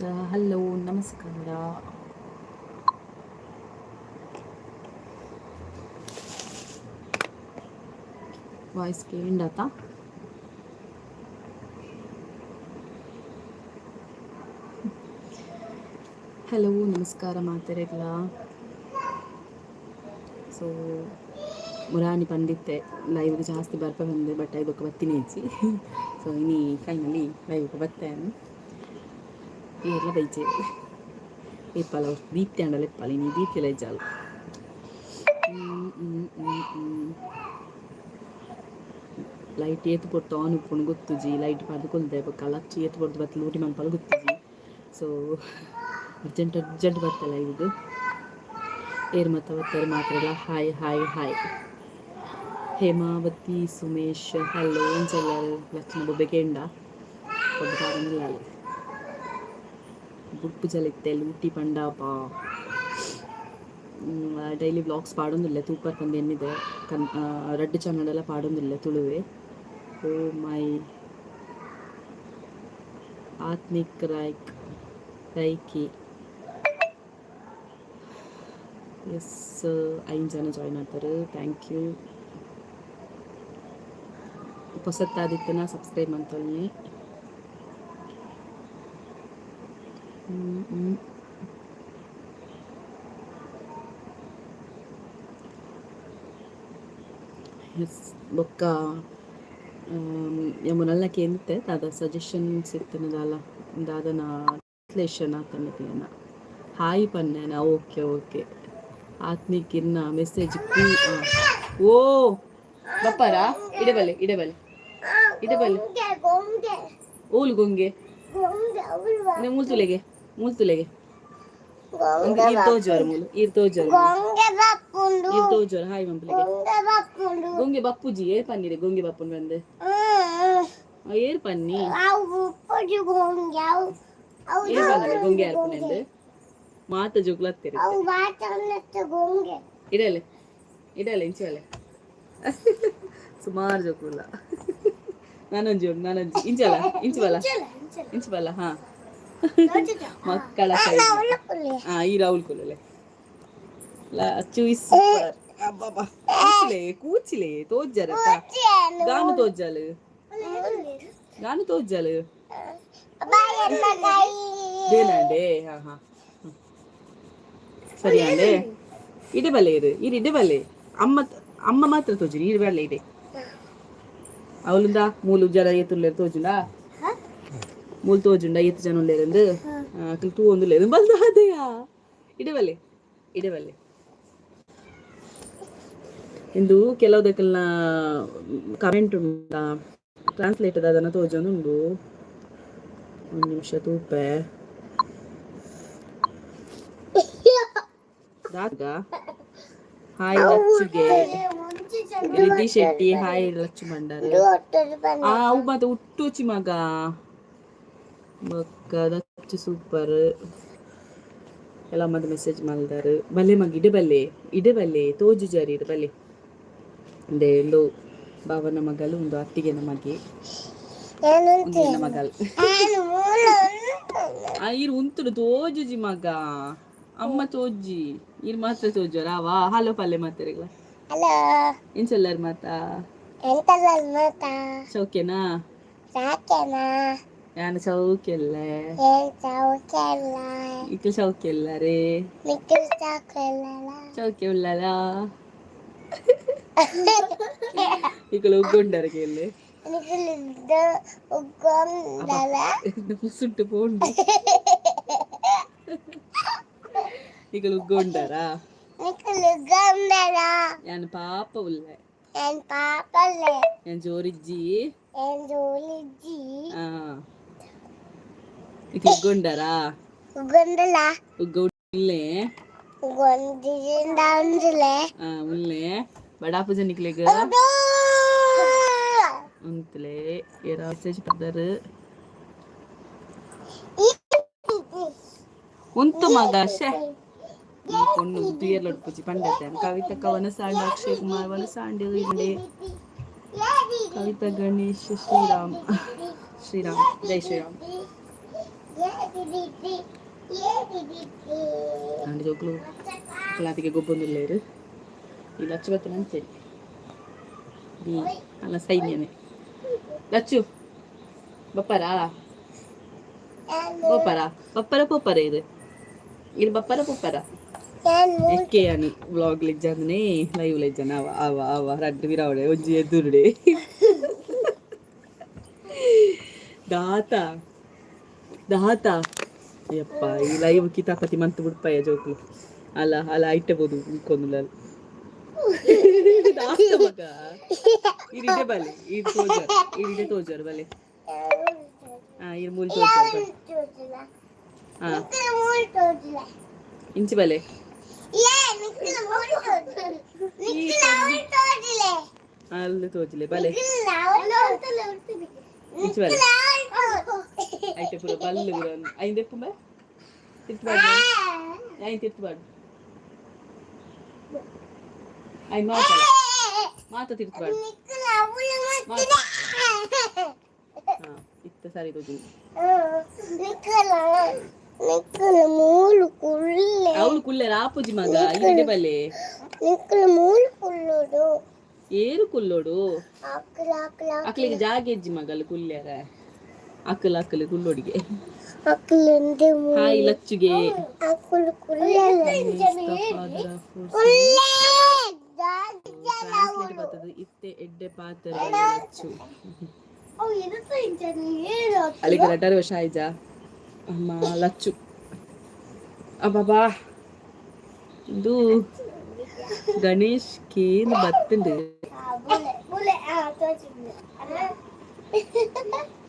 Hello, ನಮಸ್ಕಾರ. Voice ಕೇಂಡತ? Hello, ನಮಸ್ಕಾರ ಮಾತೆರೆಗ್ಲ. ಸೊ ಮುರಾನಿ ಪಂಡಿತ್ತೆ ಲೈವ್ಗೆ ಜಾಸ್ತಿ ಬರ್ಪ ಬಂದೆ, ಬಟ್ ಐದಕ್ಕೆ ಬತ್ತಿನ ಇಜ್ಜಿ. ಸೊ ಇನಿ ಫೈನಲಿ ಲೈವ್ಗೆ ಬತ್ತೇನೆ. ಏರ್ಲ ಬೈಜೆ ಏಪಲ ದೀಪ್ತಿ ಅಂಡಲ ಇಪ್ಪಲ. ಇನಿ ದೀಪ್ತಿ ಇಜ್ಜಾಲು. ಲೈಟ್ ಏತ್ ಪೊರ್ತು ಆನ್ ಉಪ್ಪುಂಡು ಗೊತ್ತುಜಿ. ಲೈಟ್ ಪಾಡ್ದು ಕೊಲ್ದೆ ಬೊಕ್ಕ ಲಚ್ಚಿ ಏತ್ ಪೊರ್ತು ಬತ್ತ್ ಲೂಟಿ ಮನ್ಪಲ ಗೊತ್ತುಜಿ. ಸೊ ಅರ್ಜೆಂಟ್ ಅರ್ಜೆಂಟ್ ಬತ್ತೆ ಲೈವ್ಗೆ. ಏರ್ ಮತ್ತ ಬತ್ತಾರೆ ಮಾತ್ರ? Hi hi hi. Hemavathi Sumesh, hello. ಎಂಚೆಲ್ಲರ್? Lakshmana ಬೊಬ್ಬೆ ಕೇಂಡ ಬೊಬ್ಬೆ ಪಾಡೊಂದುಲ್ಲಾಲ್. ಬುಡ್ಪು ಜಲಿತ್ತೆ ಲೂಟಿ ಪಂಡಾಪ. Daily vlogs ಪಾಡೊಂದುಲ್ಲೆ. ತೂಪರ್ ಪಂದ್ ಎನ್ನಿದೆ. ಕನ್ ರಡ್ಡ್ ಚಾನಲ್ ಪಾಡೊಂದುಲ್ಲೆ ತುಳುವೆ. ಓ ಮೈ ಆತ್ಮಿಕ್ ರೈಕ್ ರೈಕಿ. ಎಸ್, ಐದು ಜನ ಜಾಯ್ನ್ ಆಗ್ತಾರೆ. Thank you. ಪೊಸತ್ತಾದಿತ್ತನ ಸಬ್ಸ್ಕ್ರೈಬ್ ಮಂತೊಲ್ನಿ. ಎಸ್, ಬೊಕ್ಕ ಯಮುನಲ್ಲ ಕೇಂದಿತ್ತೆ. ದಾದ ಸಜೆಷನ್ಸ್ ಇತ್ತನ ದಾದನ ಟ್ರಾನ್ಸ್ಲೇಷನ್ ಆತನ. ಹಾಯ್ ಪನ್ನೇನ? Okay okay. ಆತ್ಮಿಕ್ ಇರ್ನ ಮೆಸೇಜ್. ಓ, ಬಪ್ಪಾರಾ? ಇಡಬಲ್ಲೆ, ಇಡಬಲ್ಲೆ, ಇಡಬಲ್ಲೆ. ಓಲು ಗೊಂಗೆ? ಮೂಲ್ತುಲೆಗೆ, ಮೂಲ್ತುಲೆಗೆ. ಈರ್ ತೋಜುವರ ಮೂಲು, ಈರ್ ತೋಜುವರ, ಈರ್ ತೋಜುವರ. ಹಾಯ್ ಮಂಪುಲೆಗೆ. ಗೊಂಗೆ ಬಪ್ಪುಜಿ. ಏರ್ ಪನ್ನೀರೆ ಗೊಂಗೆ ಬಪ್ಪುನ್ ಬಂದು? ಏರ್ ಪನ್ನಿ, ಏರ್ ಪನ್ನಲೆ ಗೊಂಗೆ ಅರ್ಪುನೆಂದು ಮಾತ ಜೋಕ್ಲತ್ತೀರಿ. ಇಡಲೆ, ಇಡಲೆ, ಇಂಚಲೆ ಸುಮಾರು ಜೋಕುಲ್ಲ. ನಾನೊಂಜಿ ಉಂಡು, ನಾನೊಂಜಿ. ಇಂಚಲ, ಇಂಚು ಬಲ್ಲ, ಇಂಚು ಬಲ್ಲ. ಹಾ, ಮಕ್ಕಳ. ಹಾ, ಈ ರಾಹುಲ್ ಕುಲ್ಲಲೆ. Lachchu is super. ಅಬ್ಬಬ್ಬಾ, ಕೂಚಿಲೆ, ಕೂಚಿಲೆ ತೋಜ್ಜರತ್ತ. ಗಾನು ತೋಜ್ಜಾಲು, ಗಾನು ತೋಜ್ಜಾಲು. ದೇನಂಡೆ. ಹಾ ಹಾ, ಸರಿ ಅಂಡೆ. ಇಡೆ ಬಲ್ಲೆ ಇರು, ಇರು, ಇಡೆ ಬಲ್ಲೆ. ಅಮ್ಮ, ಅಮ್ಮ ಮಾತ್ರ ತೋಜುನಿ. ಇರು, ಬಲ್ಲೆ, ಇಡೆ. ಅವಳುಂದ ಮೂಲು ಜನ ಏತುಲ್ಲೇರು ತೋಜುಂಡಾ? ಮೂಲು ತೋಜುಂಡ ಏತ್ ಜನ ಉಲ್ಲೇರಂದು? ಅಕ್ಲು ತೂವೊಂದುಲ್ಲೇರು. ಬಲ್ದ ಅದೇಯಾ. ಇಡೆ ಬಲ್ಲೆ, ಇಡೆ ಬಲ್ಲೆ. ಇಂದು ಕೆಲವುದಕ್ಕೆಲ್ಲ ಕಮೆಂಟ್ ಉಂಟಾ, ಟ್ರಾನ್ಸ್ಲೇಟ್ ಅದನ್ನ ತೋಜೊಂದುಂಡು. ಒಂದು ನಿಮಿಷ ತೂಪೆ ದಾದ. ಹಾಯ್ ಲಚ್ಚುಗೆ. ರಿದ್ದಿ ಶೆಟ್ಟಿ ಹಾಯ್. ಲಚ್ಚು ಮಂಡಾರ್. ಆ, ಅವು ಮತ್ತೆ ಹುಟ್ಟುಚಿ ಮಗ. ಬೊಕ್ಕ ಲಚ್ಚು ಸೂಪರ್ ಎಲ್ಲ ಮತ್ತೆ ಮೆಸೇಜ್ ಮಲ್ದಾರು. ಬಲ್ಲೆ ಮಗ, ಇಡೆ ಬಲ್ಲೆ, ಇಡೆ ಬಲ್ಲೆ. ತೋಜು ಜಾರಿ ಇಡು ಬಲ್ಲೆ. ಇಂದೆ ಇಂದು ಬಾವನ ಮಗಲು, ಒಂದು ಅತ್ತಿಗೆನ ಮಗೆ, ಒಂದು ಮಗಲ್. ಆ, ಇರು, ಉಂತುಡು. ತೋಜುಜಿ ಮಗ, ಅಮ್ಮ ತೋಜಿ. ಇರು ಮಾತ್ರ ತೋಜುವರ ವಾ. ಹಲೋ ಪಲ್ಲೆ ಮಾತಾರಿಗ್ಲ. ಹಲೋ. ಇಂಚೆಲ್ಲರ್ ಮಾತಾ? ಎಂತಲ್ಲ ಮಾತಾ? ಸೌಖ್ಯನಾ? ಸಾಕೆನಾ? ಯಾನ್ ಸೌಖ್ಯಲ್ಲೆ. ಏನ್ ಸೌಖ್ಯಲ್ಲ? ಇಕ್ಲು ಸೌಖ್ಯ ಇಲ್ಲರೇ? ನಿಖಿಲ್ ಸೌಖ್ಯಲ್ಲ. ಸೌಖ್ಯ ಉಲ್ಲಲ. ಇಕಲು ಉಗ್ಗೊಂಡರಗೆ ಇಲ್ಲಿ. ನಿಖಿಲ್ ಉಗ್ಗೊಂಡಲ. ಸುಟ್ಟು ಪೋಂಡು. ಇಕಲು ಉಗ್ಗೊಂಡರಾ? ನಿಖಿಲ್ ಉಗ್ಗೊಂಡಲ. ಯಾನ್ ಪಾಪ ಉಲ್ಲೆ. ಏನ್ ಪಾಪಲ್ಲೆ? ಯಾನ್ ಜೋರಿಜ್ಜಿ. ಏನ್ ಜೋಲಿಜ್ಜಿ? ಆ, ಇಕ್ಲು ಉಗ್ಗೊಂಡರಾ? ಉಗ್ಗೊಂಡಲ. ಉಗ್ಗ ಉಲ್ಲೆ. ಉಗ್ಗೊಂಡಿಂದ ಉಂಜುಲೆ. ಆ, ಉಲ್ಲೆ. ಬಡಾಪು ನಿಕ್ಲೆಗ್ ಉಂತುಲೆ. ಏರ ಮೆಸೇಜ್ ಪಡ್ದಾರು? ಉಂತು ಮಗ. ಶೇ, ಈ ಪೊಣ್ಣು ತುಯರ್ಲೊಡ್ಪುಜಿ ಪಂಡತೆ. ಕವಿತಕ್ಕ ವನಸಾಂಡ್, ಅಕ್ಷಯ್ ಕುಮಾರ್ ವನಸಾಂಡ್ ಇಂಡೆ. ಕವಿತಾ ಗಣೇಶ್, ಶ್ರೀರಾಮ್, ಶ್ರೀರಾಮ್, ಜೈ ಶ್ರೀರಾಮ್. ಅಂಡ ಜೋಕುಲು ಕ್ಲಾತಿಗೆ ಗೊಬ್ಬೊಂದುಲ್ಲೇರು. ಈ ಲಚ್ಚು ಬತ್ತನ ಅಂಚೆ ಬಿ ಅಲ್ಲ ಸೈನ್ಯನೆ. ಲಚ್ಚು ಬಪ್ಪರಾ ಪೋಪರಾ? ಬಪ್ಪರ ಪೋಪರ ಇದು ಇದು ಬಪ್ಪರ ಪೋಪರ. ಎಕ್ಕೆ ಯಾನು ವ್ಲಾಗ್ ಲೆಜ್ಜಂದನೆ, ಲೈವ್ ಲೆಜ್ಜನ. ಅವ ಅವ ಅವ ರಡ್ಡ್ ಬಿರಾವಡೆ, ಒಂಜಿ ಎದುರುಡೆ. ದಾತ ದಾತ ಯಪ್ಪ, ಈ ಲೈವ್ ಕಿತಾಪತಿ ಮಂತ್ ಬುಡ್ಪಯ್ಯ ಜೋಕುಲು. ಅಲ್ಲ ಅಲ್ಲ, ಐಟೆ ಬೋದು ಉಂಕೊಂದುಲ್ಲ. ದಾತ ಮಗ, ಇರಿಡೆ ಬಲೆ, ಇರ್ ತೋಜರ್, ಇರಿಡೆ ತೋಜರ್ ಬಲೆ. ಆ ಇರ್ ಮೂಲ್ ತೋಜರ್ ಬಲೆ. ಆ ಇಂಚಿ ಬಲೆ. ಅಲ್ಲಿ ತೋಜಲೆ ಬಲೆ, ಇಂಚಿ ಬಲೆ. ಐಟೆ ಪೂರ ಬಲ್ಲು ಪೂರ. ಐನ್ ದೆಪ್ಪುಂಬ ತಿರ್ತು ಬಾಡು, ಐನ್ ತಿರ್ತು ಬಾಡು. ಐನ್ ಮಾತಲ್ಲ ಮಾತ ತಿರ್ತು ಬಾಡು ಮಾತ. ಹಾ, ಇತ್ತ ಸರಿ ತೋಜುಂಡು. ಮೂಲು ಕುಲ್ಲೆ. ಅವಳು ಕುಲ್ಲೆರ ಆಪುಜಿ ಮಗ, ಇರಿಡೆ ಬಲೆ. ನಿಕ್ಕಲು ಮೂಲು ಕುಲ್ಲುಡು. ಏರು ಕುಲ್ಲೋಡು? ಅಕ್ಕಲ ಅಕ್ಕಲ. ಅಕ್ಲಿಗೆ ಜಾಗ ಎಜ್ಜಿ ಮಗಲ್ ಕುಲ್ಲೆರ. ಅಕ್ಕಲ ಅಕ್ಕಲು ಕುಲ್ಲೋಡಿಗೆ. ಅಕ್ಕಲಿಂದ. ಹಾಯ್ ಲಚ್ಚುಗೆ. ಅಕ್ಕಲು ಕುಲ್ಲೆ ಕುಲ್ಲೆ. ಟ್ರಾನ್ಸ್ಲೇಟ್ ಬರ್ತದೆ. ಇತ್ತೆ ಎಡ್ಡೆ ಪಾತ್ರ ಲಚ್ಚು. ಅಲ್ಲಿಗೆ ರಡ್ಡಾರು ವರ್ಷ ಆಯ್ಜಾ ಅಮ್ಮ ಲಚ್ಚು. ಅಬ್ಬಾಬಾ, ಇದು ಗಣೇಶ್ ಕೇನ್ ಬತ್ತುಂಡು.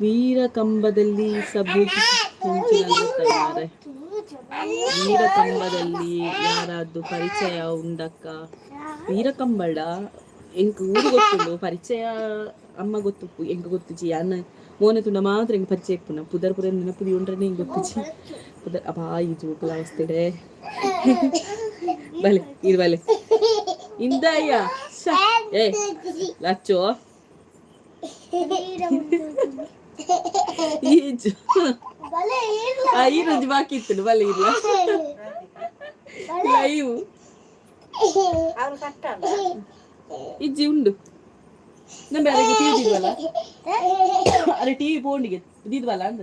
ವೀರ ಕಂಬದಲ್ಲಿ ಸಬ್ಬು ಮಾರೆ. ವೀರಕಂಬದಲ್ಲಿ ಯಾರಾದ್ದು ಪರಿಚಯ ಉಂಡಕ್ಕ? ವೀರಕಂಬಳ ಎಂಕ್ ಊರು ಗೊತ್ತುಂಡು, ಪರಿಚಯ ಅಮ್ಮ ಗೊತ್ತು, ಎಂಕ್ ಗೊತ್ತುಜಿ. ಅನ್ನ ಮೋನೆ ತುಂಡ ಮಾತ್ರ ಎಂಕ್ ಪರಿಚಯ ಇಪ್ಪುನ. ಪುದರ್ ಪುರ ನೆನಪು ಉಂಡ್ರನೆ ಎಂಕ್ ಗೊತ್ತುಜಿ ಪುದರ್. ಅಬ್ಬಾ, ಈ ಜೋಕುಲ ಅವಸ್ಥೆಡೆ. ಬಲೆ ಇದು ಬಲೆ. ಇಂದಯ್ಯ ಏ ಲಚ್ಚೋ ಈಜು. ಆ ಈರೊಂಜಿ ಬಾಕಿ ಇತ್ತು, ಬಲೆ. ಇಲ್ಲ ಲೈವ್ ಇಜ್ಜಿ, ಉಂಡು. ನಮ್ಮ ಅರೆಗೆ ಟಿವಿ ದಿದ್ವಲ್ಲ, ಅರೆ ಟಿವಿ ಪೋಂಡಿಗೆ ದಿದ್ವಲ್ಲ ಅಂದ.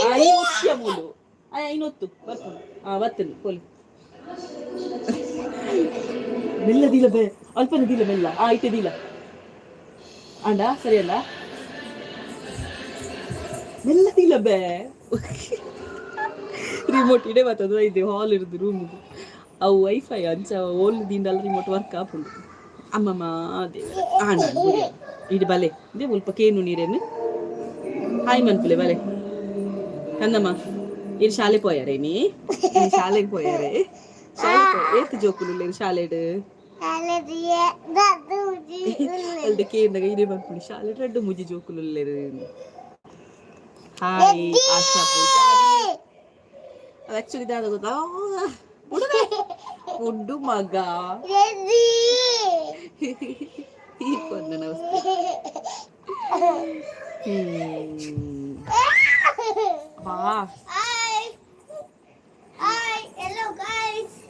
ಆ ಈ ಒತ್ತಿಯ ಮೂಲು ಆ ಐನೊತ್ತು ಬರ್ಪುಂಡು. ಆ ಬತ್ತುಂಡು ಪೋಲಿ. ಮೆಲ್ಲ ದಿಲ ಬೇ, ಅಲ್ಪನ ದಿಲ ಮೆಲ್ಲ. ಆ ಇತ್ತೆ ದಿಲ ಅಂಡ ಸರಿಯಲ್ಲ. ಮೆಲ್ಲ ದಿಲ ಬೇ. ರಿಮೋಟ್ ಇಡೆ ಬರ್ತದ ಇದೆ ಹಾಲ್ ಇರುದು ರೂಮ್ಗೆ. ಅವು ವೈಫೈ ಅಂಚ ಓಲ್ ದಿಂಡಲ್ ರಿಮೋಟ್ ವರ್ಕ್ ಆಪುಂಡು. ಅಮ್ಮಮ್ಮ ದೇವರ ಆಂಡ ಇಡಿ ಬಲೆ ಇದೆ ಮುಲ್ಪ ಕೇನು ನೀರೇನು. ಹಾಯ್ ಮನ್ಪುಲೆ ಬಲೆ ಕಂದಮ್ಮ. ಇರು ಶಾಲೆ ಪೋಯಾರೆ ನೀ? ಈ ಶಾಲೆಗೆ ಪೋಯಾರೆ? ಶಾಲೆ ಏತ್ ಜೋಕುಲು ಉಲ್ಲೇರು ಶಾಲೆಡ್? ಅಲ್ದ ಕೇಂದಾಗ ಇದೇ ಬರ್ಪುಂಡು, ಶಾಲೆ ರಡ್ಡು ಮುಜಿ ಜೋಕುಲು ಉಲ್ಲೇರು. ಹಾಯ್ ಆಶಾ ಪೂಜಾರಿ. ಅದು ಆಕ್ಚುಲಿ ದಾದ ಗೊತ್ತಾ? ಉಂಡು ಮಗ ಈ ಪೊನ್ನನ ಅವಸ್ಥೆ. ಬಾ.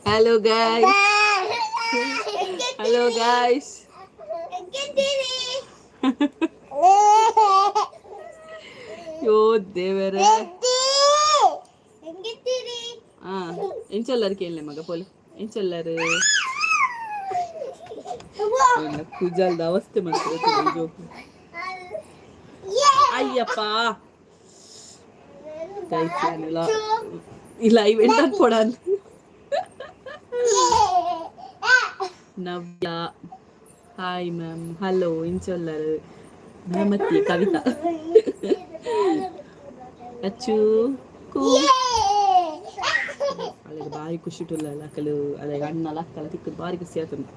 Hello guys, hello guys. ಯೋ ದೇವರೇ. ಆ ಎಂಚೊಲ್ಲರು ಕೇಳಲೆ ಮಗ ಪೋಲೆ. ಎಂಚೊಲ್ಲರು? ಕುಜಲ್ದ ಅವಸ್ಥೆ ಮಾಡ್ತಾರೆ ಜೋಕು. ಅಯ್ಯಪ್ಪ ಗೈಸ್, ಇಲ್ಲ ಇವೆಂಟ್ ಕೊಡ. ನವ್ಯ ಹಾಯ್ ಮ್ಯಾಮ್. ಹಲೋ, ಇಂಚೊಲ್ಲರು? ಮ್ಯಾಮತ್ತಿ ಕವಿತಾ ಅಚ್ಚು ಕೂ. ಅಲ್ಲಿಗೆ ಬಾರಿ ಖುಷಿ ಇಟ್ಟುಲ್ಲ ಅಕ್ಕಲು. ಅದೇ ಅಣ್ಣಲ ಅಕ್ಕಲ ತಿಕ್ಕದು ಬಾರಿ ಖುಷಿ ಆತುಂಡು.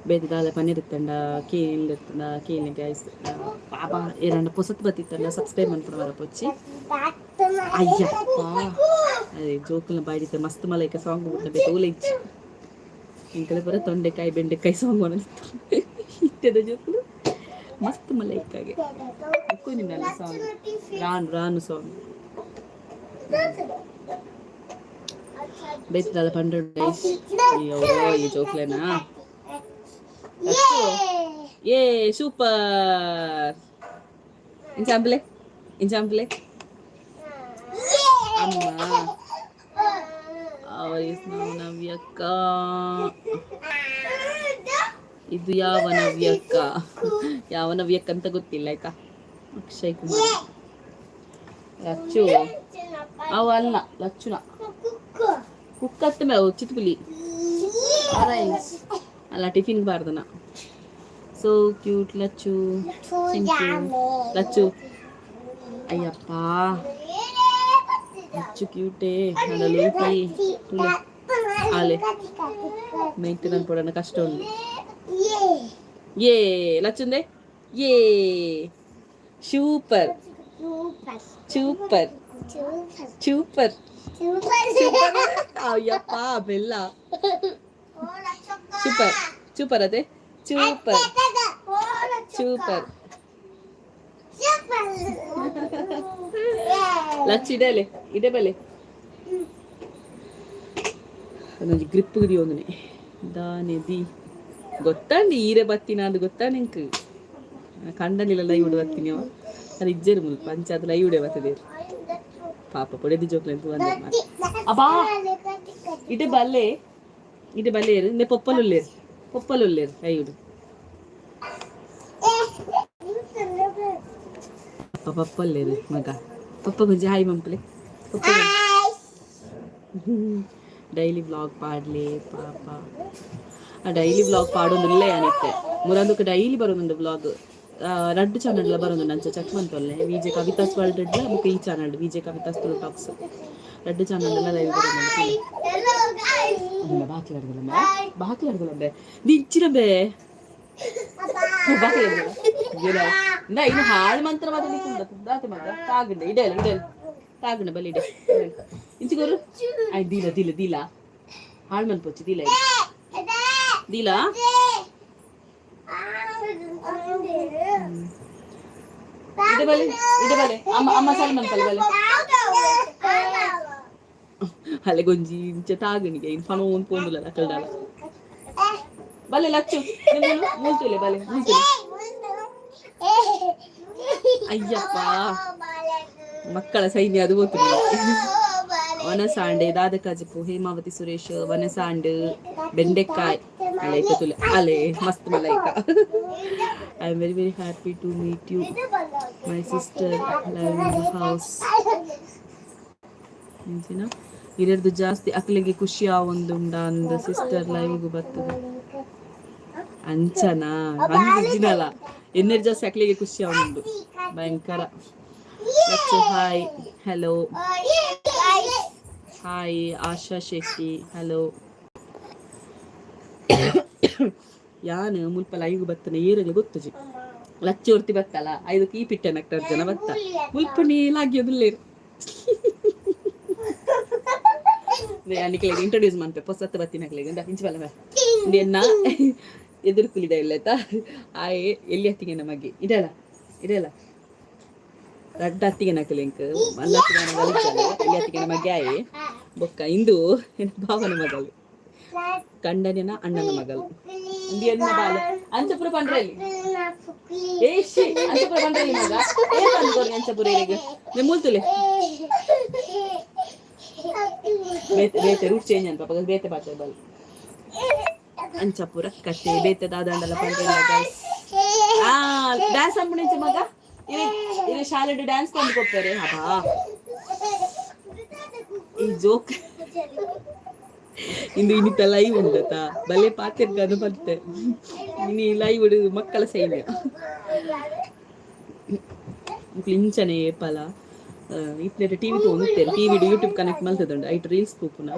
ಬೇತೆ ದಾಲ ಪನ್ನೀರ್ ಇತ್ತಂಡ, ಕೇನ್ ಇತ್ತಂಡ ಕೇನ್. ಗೈಸ್, ಪಾಪ ಏರಂಡ ಪೊಸತ್ ಬತ್ತಿತ್ತಂಡ ಸಬ್ಸ್ಕ್ರೈಬ್ ಮನ್ಪುನ ಮರಪೊಚ್ಚಿ. ಅಯ್ಯಪ್ಪ, ಅದೇ ಜೋಕುಲ್ನ ಬಾಯ್ಡಿತ್ತೆ ಮಸ್ತ್ ಮಲೈಕ ಸಾಂಗ್ ಬಿಟ್ಟ. ಬೇತೆ ಓಲೆ ಇಜ್ಜಿ ಇಂಕಲೆ ಪೂರ ತೊಂಡೆಕಾಯಿ ಬೆಂಡೆಕಾಯಿ ಸಾಂಗ್ ಇತ್ತೆದ ಜೋಕುಲು. ಮಸ್ತ್ ಮಲೈಕಾಗೆ ನಿನ್ನಲ್ಲ ಸಾಂಗ್ ರಾನು ರಾನು ಸಾಂಗ್ ಬೇತದ ಪಂಡ್ರೆಡ್ ಅಯ್ಯೋ ಈ ಜೋಕ್ಲೇನಾ. ಏ ಸೂಪರ್. ಇಂಚಾಂಪ್ಲೆ ಇಂಚಾಂಪ್ಲೆ ಅಮ್ಮ. ನಾವು ನವ್ಯಕ್ಕ. ಇದು ಯಾವ ನವ್ಯಕ್ಕ, ಯಾವ ನವ್ಯಕ್ಕ ಅಂತ ಗೊತ್ತಿಲ್ಲ ಆಯ್ತಾ. ಅಕ್ಷಯ್ ಕುಮಾರ್ ಲಚ್ಚು ಅವ ಅಲ್ಲ ಲಚ್ಚುನ ಕುಕ್ಕತ್ತ ಅವು ಚಿತ್ಪುಲಿ ಆರೆಂಜ್ ಅಲ್ಲ ಟಿಫಿನ್ ಬಾರ್ದನ. So cute Lachchu. Thank you Lachchu. Ayyappa Lachchu ಕ್ಯೂಟೇ ಲೂಟಿ ಆಲೆ ಮೇಯ್ತು ಪೋಡನ ಕಷ್ಟ ಉಂಡು. ಏ ಲಚ್ಚುಂದೆ ಏ ಸೂಪರ್ ಸೂಪರ್ ಸೂಪರ್. ಅಯ್ಯಪ್ಪ ಬೆಲ್ಲ ಸೂಪರ್ ಸೂಪರ್ ಅದೇ ಸೂಪರ್ ಸೂಪರ್. ಲಚ್ಚು ಇಡಲೆ ಇಡೆ ಬಲೆ ಅದೊಂಜಿ ಗ್ರಿಪ್ ಒಂದನೆ ದಾನೆ the ಗೊತ್ತಾಂಡಿ ಈರೆ ಬತ್ತಿನ ಅದು ಗೊತ್ತಾ ನಿಂಕ್ ಕಂಡನಿಲ್ಲ ಲೈವ್ ಬತ್ತೀನಿ ಅವ ಅದು ಇಜ್ಜೇರು ಮುಲ್ ಪಂಚಾಯತ್ ಲೈವ್ ಬತ್ತದೆ ಪಾಪ ಪೊಡೆದಿ ಜೋಕ್ಲೆ ಬಂದೆ. ಅಬ್ಬಾ ಇಡೆ ಬಲ್ಲೆ ಇಡೆ ಬಲ್ಲೆ ನೆ ಪೊಪ್ಪಲುಲ್ಲೇರು ಪೊಪ್ಪಲುಲ್ಲೇರು ಲೈವ್ ಪಪ್ಪ ಪಪ್ಪಲ್ಲೇರು ಮಗ ಪಪ್ಪ ಗೊಂಜಿ ಹಾಯ್ ಮಂಪಲೆ ಪಪ್ಪ. ಡೈಲಿ ವ್ಲಾಗ್ ಪಾಡ್ಲೆ ಪಾಪ. ಆ ಡೈಲಿ ವ್ಲಾಗ್ ಪಾಡೊಂದುಲ್ಲೆ ಅನಿತ್ತೆ ಮುರಂದುಕ ಡೈಲಿ ಬರೋದೊಂದು ವ್ಲಾಗ್ ರಡ್ಡು ಚಾನಲ್ ಬರೋದು ಅಂಚ ಚೆಕ್ ಮಂತೊಲ್ಲೆ ವಿಜೆ ಕವಿತಾಸ್ ವರ್ಲ್ಡ್ ಡ್ಲ ಬೊಕ ಈ channel V J Kavitha's Tulu talks ರಡ್ಡು ಚಾನಲ್ ಲೈವ್ ಬರೋದು. ಬಾಕಿ ಅಡ್ಗಲಂಬೆ ಬಾಕಿ ಅಡ್ಗಲಂಬೆ ದಿಂಚಿನಬೆ ಬಾಕಿ ಅಡ್ಗಲ ಇನ್ನು ಹಾಳು ಮಂತ್ರ ಮಾತಾಡ್ಲಿಕ್ಕೆ ದಾತೆ ಮಗ ತಾಗಂಡೆ ಇಡೆ ಇಡೆ ತಾಗಂಡೆ ಬಲಿ ಇಡೆ ಇಂಚಿಗೋರು ಆಯ್ ದೀಲ ದೀಲ ದೀಲ ಹಾಳು ಮನ್ಪೊಚ್ಚಿ ದೀಲ ದೀಲ ಇಡೆ ಬಲೆ ಇಡೆ ಬಲೆ ಅಮ್ಮ ಅಮ್ಮ ಸಾಲ್ ಮನ್ಪಲ್ಲ ಬಲೆ ಅಲ್ಲೆ ಗೊಂಜಿ ಇಂಚ ತಾಗಣಿಗೆ ಇನ್ ಪಣೋನ್ ಪೋಂದುಲ ಅಕಲ್ಡಾಲ ಬಲೆ ಲಚ್ಚು ಮೂಲ್ತುಲೆ ಬಲೆ ಮೂಲ್ತುಲೆ. ಅಯ್ಯಪ್ಪ ಮಕ್ಕಳ ಸೈನ್ಯ ಅದು ಗೊತ್ತಿಲ್ಲ. ವನಸಾಂಡೆ ದಾದಕಾಜಿಪು ಹೇಮಾವತಿ ಸುರೇಶ್ ವನಸಾಂಡ್ ಬೆಂಡೆಕಾಯ್ ಅಲೆ ತುಲೆ ಅಲೆ ಮಸ್ತ್ ಮಲೈಕ. I am very very happy to meet you my sister live in the house. ಇರರ್ದು ಜಾಸ್ತಿ ಅಕ್ಲೆಗೆ ಖುಷಿ ಆವೊಂದುಂಡ ಅಂದ್ ಸಿಸ್ಟರ್ ಲೈವ್ಗು ಬರ್ತದೆ ಅಂಚನಾ ಅಂದಿನಲ್ಲ ಎನ್ನೆರ್ ಜಾಸ್ತಿ ಅಕ್ಲೆಗೆ ಖುಷಿ ಆವೊಂದುಂಡು ಭಯಂಕರ. Lachchu hi hello hi Asha Shetty hello. ಯಾನ್ ಮುಲ್ಪ ಲೈವ್ ಬತ್ತನೆ ಏರಲು ಗೊತ್ತುಜಿ ಲಚ್ಚು ಒರ್ತಿ ಬತ್ತಲ್ಲ ಐದು ಕೀ ಪಿಟ್ಟೆ ನಕ್ಟರ್ ಜನ ಬತ್ತ ಮುಲ್ಪನೇ ಲಾಗ್ಯದುಲ್ಲೇರು ನಿಕ್ಲೆಗ್ ಇಂಟ್ರೊಡ್ಯೂಸ್ ಮನ್ಪೆ ಪೊಸತ್ತ ಬತ್ತಿನಕ್ಲೆಗ್ ಇಂದ ಇಂಚಿ ಬಲ್ಲ ಎನ್ನ ಎದುರು ಕುಲಿದ ಇಲ್ಲ ಆಯೆ ಎಲ್ಲಿ ಅತ್ತಿಗೆ ನಮಗೆ ಇದಲ್ಲ ಇದಲ್ಲ ರಡ್ಡ ಅತ್ತಿಗೆ ನಕಲು ಇಂಕ್ ಮಲ್ಲ ಅತ್ತಿಗೆ ಮಗಲು ಎಲ್ಲಿ ಅತ್ತಿಗೆ ನಮಗೆ ಆಯೆ ಬೊಕ್ಕ ಇಂದು ಭಾವನ ಮಗಲು ಕಂಡನಿನ ಅಣ್ಣನ ಮಗಲು ಇಂದು ಎನ್ನ ಬಾಲ ಅಂಚಪುರ ಪಂಡ್ರಲ್ಲಿ ಏ she ಅಂಚಪುರ ಪಂಡ್ರಲ್ಲಿ ಮಗ ಏ ಪಂದ್ಕೊರ್ಗೆ ಅಂಚಪುರ ಇರೆಗ್ ನೆ ಮೂಲ್ತುಲೆ ಬೇತೆ ಬೇತೆ ರೂಟ್ ಚೇಂಜ್ ಅನ್ಪ ಪಗ ಬೇತೆ ಪಾತೆ ಬಲ್ ಅಂಚಪುರ ಕತೆ ಬೇತೆ ದಾದಾಂಡಲ ಪಂಡ್ರೆಲ್ಲ ಗೈಸ್. ಆ ಡ್ಯಾನ್ಸ್ ಅನ್ಪುಣಿಂಚ ಮಗ ಇರೆ ಇರೆ ಶಾಲೆಡ್ ಡ್ಯಾನ್ಸ್ ಕೊಂಡು ಕೊಡ್ತಾರೆ ಅಬ್ಬಾ ಈ ಜೋಕ್ ಇಂದು ಇನ್ನಿತ ಲೈವ್ ಉಂಡತ ಬಲೆ ಪಾತೆರ್ಗದು ಬತ್ತೆ ಇನಿ ಲೈವ್ ಮಕ್ಕಳ ಸೈನ್ಯ ಇಂಚನೆ ಏಪಲ ಇತ್ನೆಟ್ ಟಿವಿ ತೋನುತ್ತೇನೆ ಟಿವಿ ಯೂಟ್ಯೂಬ್ ಕನೆಕ್ಟ್ ಮಲ್ತದುಂಡು ಐಟ್ ರೀಲ್ಸ್ ತೂಪುನ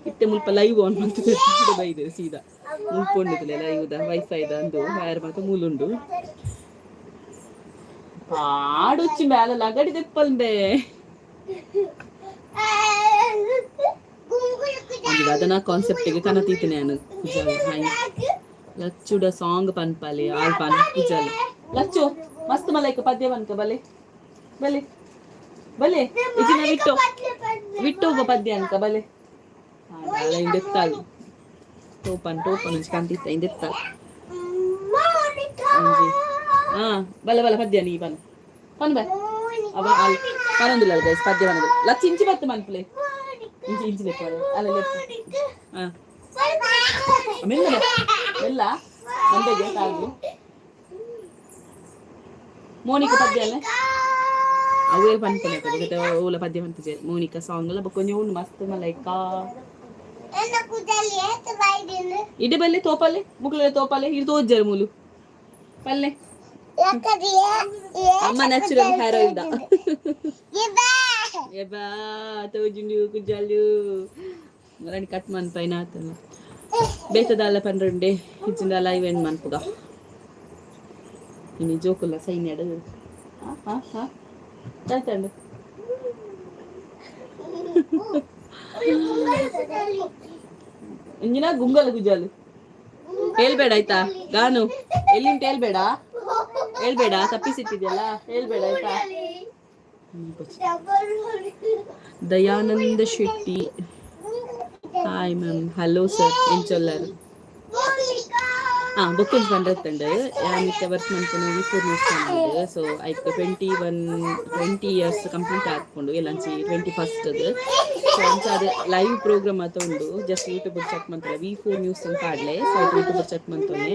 ಇತ್ತೆ ಮುಲ್ಪ ಲೈವ್ ಆನ್ ಮಲ್ತದೆ ಬೈದೆ ಸೀದಾ ಮುಲ್ಪ ಉಂಡುದಿಲ್ಲ ಲೈವ್ the wifi the ಅಂದು ವೈರ್ ಮಾತ ಮೂಲುಂಡು ಪಾಡೊಚ್ಚಿ ಮ್ಯಾಲ ಲಗಡಿ ದೆಪ್ಪಲ್ಬೆ ಒಂಜಿ ಅದನ ಕಾನ್ಸೆಪ್ಟ್ ಕನತೀತನೆ ಅನು ಪೂಜಾಲ ಹಾಯ್ ಲಚ್ಚುಡ ಸಾಂಗ್ ಪನ್ಪಾಲೆ ಆಲ್ ಪನ್ ಪೂಜಾಲ ಲಚ್ಚು ಮಸ್ತ್ ಮಲೈಕ ಪದ್ಯ ಬನ್ಕ ಬಲೆ ಬಲೆ ಬಲೆ ಇಜಿನ ವಿಟ್ಟೋ ವಿಟ್ಟೋಗ ಪದ್ಯ ಅನ್ಕ ಬಲೆ ಇಂದೆತ್ತಾಲ್ ಟೋಪನ್ ಟೋಪನ್ ಒಂಜಿ ಕಂತಿತ್ತ ಇಂದೆತ್ತಾಲ್ ಒಂಜಿ ಹಾ ಬಲೆ ಬಲೆ ಪದ್ಯ ನೀ ಬನ್ ಪನ್ ಬೈ ಅವ ಅಲ್ ಪನೊಂದಿಲ್ಲ ಗೈಸ್ ಪದ್ಯ ಬನ್ನದು ಲಚ್ಚು ಇಂಚಿ ಬತ್ತು ಮನ್ಪುಲೆ ಇಂಚಿ ಇಂಚಿ ಲೆಪ್ಪ ಅಲ್ಲ ಲೆಪ್ಪ ಹಾ ಮೆಲ್ಲ ಮೆಲ್ಲ ಮಂದೆಗೆ ತಾಗು ಮೋನಿಕ ಪದ್ಯ ಅಲ್ಲ ಅವೇ ಪನ್ಪನೆ ಕಡೆ ಓಲ ಪದ್ಯ ಪನ್ಪುಜೆ ಮೋನಿಕಾ ಸಾಂಗ್ ಎಲ್ಲ ಬೊಕ್ಕ ಒಂಜಿ ಉಂಡು ಮಸ್ತ್ ಮಲೈಕಾ. ಇಡೆ ಬಲ್ಲೆ ತೋಪಲ್ಲೆ ಮುಕ್ಲೆ ತೋಪಲ್ಲೆ ಇದು ತೋಜ್ಜರು ಮೂಲು ಪಲ್ಲೆ ಅಮ್ಮ ನ್ಯಾಚುರಲ್ ಹೇರ್ ಆಯಿಲ್ the ಎಬಾ ತೋಜುಂಡು ಕುಜ್ಜಾಲು ಮರಣಿ ಕಟ್ ಮನ್ಪೈನ ಆತನ ಬೇತದಾಲ ಪನ್ರಂಡೆ ಇಜ್ಜಿಂದ ಲೈವ್ ಎಂಡ್ ಮನ್ಪುಗ ಇನಿ ಜೋಕುಲ್ಲ ಸೈನ್ಯಡು ಹಾ ಹಾ ತಾಯ್ತಂಡು. ಇಂಜಿನ ಗುಂಗಲ ಗುಜ್ಜಾಲು ಹೇಳ್ಬೇಡ ಆಯ್ತಾ ಗಾನು ಎಲ್ಲಿಂಟ ಹೇಳ್ಬೇಡ ಹೇಳ್ಬೇಡ ತಪ್ಪಿಸಿಟ್ಟಿದ್ಯಲ್ಲ ಹೇಳ್ಬೇಡ ಆಯ್ತಾ. Dayananda Shetty, hi ma'am, hello sir, ಎಂಚೊಲ್ಲರು ಹಾಂ ಬೊಕ್ಕೊಂಜಿ ಪಂಡ್ರತ್ತಂಡು ಯಾನ್ ಇತ್ತೆ ವರ್ಕ್ ಮನ್ಪುನು ವಿಫೋರ್ ನ್ಯೂಸ್ ಚಾನಲ್. ಸೊ ಐಕ್ 21, 20 ಇಯರ್ಸ್ ಕಂಪ್ಲೀಟ್ ಆತ್ಕೊಂಡು ಎಲ್ಲಂಚಿ 21st. So ಅಂಚ ಅದು ಲೈವ್ ಪ್ರೋಗ್ರಾಮ್ ಆತ ಉಂಡು. ಜಸ್ಟ್ ಯೂಟ್ಯೂಬ್ ಚೆಕ್ ಮಂತಾರೆ ವಿ4 ನ್ಯೂಸ್ ಅಂತ ಆಡ್ಲೆ. ಸೊ ಐಟ್ ಯೂಟ್ಯೂಬ್ ಚೆಕ್ ಮಂತೊನೆ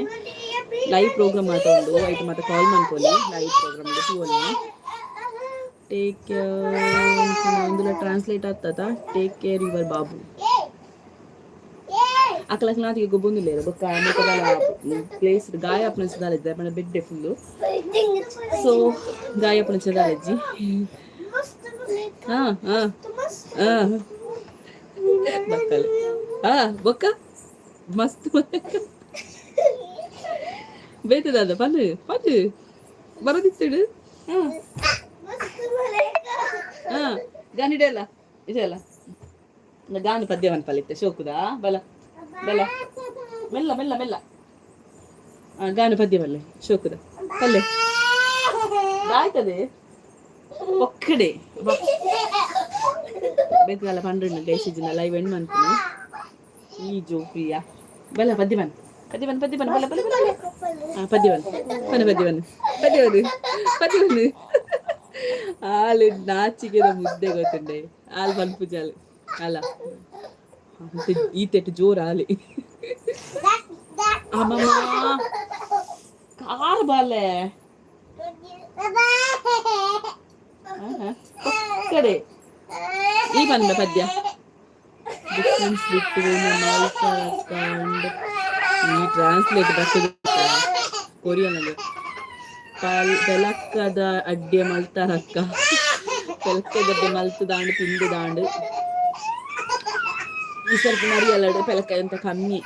ಲೈವ್ ಪ್ರೋಗ್ರಾಮ್ ಆತ ಉಂಡು. ಐಟ್ ಮಾತ ಕಾಲ್ ಮನ್ಪೊಲಿ ಲೈವ್ ಪ್ರೋಗ್ರಾಮ್ ತೂವೊಲಿ. ಟೇಕ್ ಕೇರ್ ಇಂದುಲ ಟ್ರಾನ್ಸ್ಲೇಟ್ ಆಗ್ತದ. Take care your Babu. ಅಕ್ಲಕ್ನಾತಿಗೆ ಗೊಬ್ಬೊಂದುಲ್ಲೆರ್ ಬೊಕ್ಕ ಮುಕದಾಲ ಪ್ಲೇಸ್ ಗಾಯ ಆಪುನ ದಾಲ ಪಂಡ ಬೆಡ್ಡೆ ಫುಲ್ಲು. ಸೊ ಗಾಯ ಆಪುನ ದಾಲಜ್ಜಿ. ಹಾ ಹಾ ಹಾ ಬಕ್ಕಲೆ ಹಾ ಬೊಕ್ಕ ಮಸ್ತ್ ಬೇತದಾದ ಪನ್ನು ಪನ್ನು ಬರೋದಿತ್ತಡು. ಹಾ ಹಾ ಗಾನ್ ಇಡಲ್ಲ ಇದೆಲ್ಲ ಗಾನು ಪದ್ಯ ಮನ್ಪಲ್ಲಿತ್ತೆ ಶೋಕುದಾ ಬಲ ಬಲ ಮೆಲ್ಲ ಮೆಲ್ಲ ಮೆಲ್ಲ. ಗಾನು ಪದ್ಯ ಬಲ್ಲೆ ಶೋಕುದ ಪಲ್ಲೆ ಆಯ್ತದೆ ಒಕ್ಕಡೆ ಬೇತದಲ್ಲ ಪಂಡ್ರಂಡು ಗೈಸಿಜಿನ ಲೈವ್ ಎಂಡ್ ಮನ್ಪುನು ಈ ಜೋಪ್ರಿಯ ಬಲ ಪದ್ಯ ಬನ್ ಪದ್ಯ ಬನ್ ಪದ್ಯ ಬನ್ ಬಲ ಬಲ ಬಲ. ಹಾ ಪದ್ಯ ಬನ್ ಪನ ಪದ್ಯ ಬನ್ ಪದ್ಯ ಬನ್ ಪದ್ಯ ಬನ್ ಆಲು ನಾಚಿಕೆದ ಮುದ್ದೆ ಗೊತ್ತುಂಡೆ ಆಲ್ ಪನ್ಪುಜಾಲು ಅಲ್ಲ ಈ ತೆಟ್ಟು ಜೋರು ಆಲಿ ಅಮ್ಮಮ್ಮ ಕಾರ್ ಬಾಲೆ ಕಡೆ ಈ ಬಂದ ಪದ್ಯ ಡಿಫ್ರೆನ್ಸ್ ಬಿಟ್ವೀನ್ ಅಂಡ್ ಈ ಟ್ರಾನ್ಸ್ಲೇಟ್ ಬರ್ತದೆ ಕೊರಿಯನ್ ಅಲ್ಲಿ ಪಾಲ್ ಬೆಲಕ್ಕದ ಅಡ್ಡೆ ಮಲ್ತಾರಕ್ಕ ಪೆಲಕ್ಕದ ಅಡ್ಡೆ ಮಲ್ತು ದಾಂಡು ತಿಂದು ದಾಂಡು ಈ ಸ್ವಲ್ಪ ಮರಿಯಲ್ಲ ಪೆಲಕ್ಕ ಅಂತ ಕಮ್ಮಿ.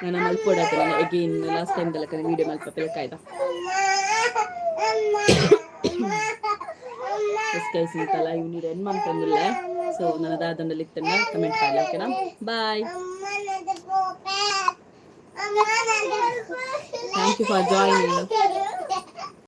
ನಾನು ಮಲ್ಪೋಡಾತ ಅಗೇನ್ ಲಾಸ್ಟ್ ಟೈಮ್ ದಲಕ ವಿಡಿಯೋ ಮಲ್ಪ ಪೆಲಕ್ಕಾಯ್ದ. ಎಸ್ ಗೈಸ್, ಇಂತಲ್ಲ ಇವ್ನಿಡ್ ಎಂಡ್ ಮಂತಂದುಲ್ಲೆ. ಸೊ ನನ್ನ ದಾದಂಡಲ್ಲಿ ಇತ್ತಂಡ ಕಮೆಂಟ್ ಮಾಡಿ. ಓಕೆನಾ? Bye, thank you for joining.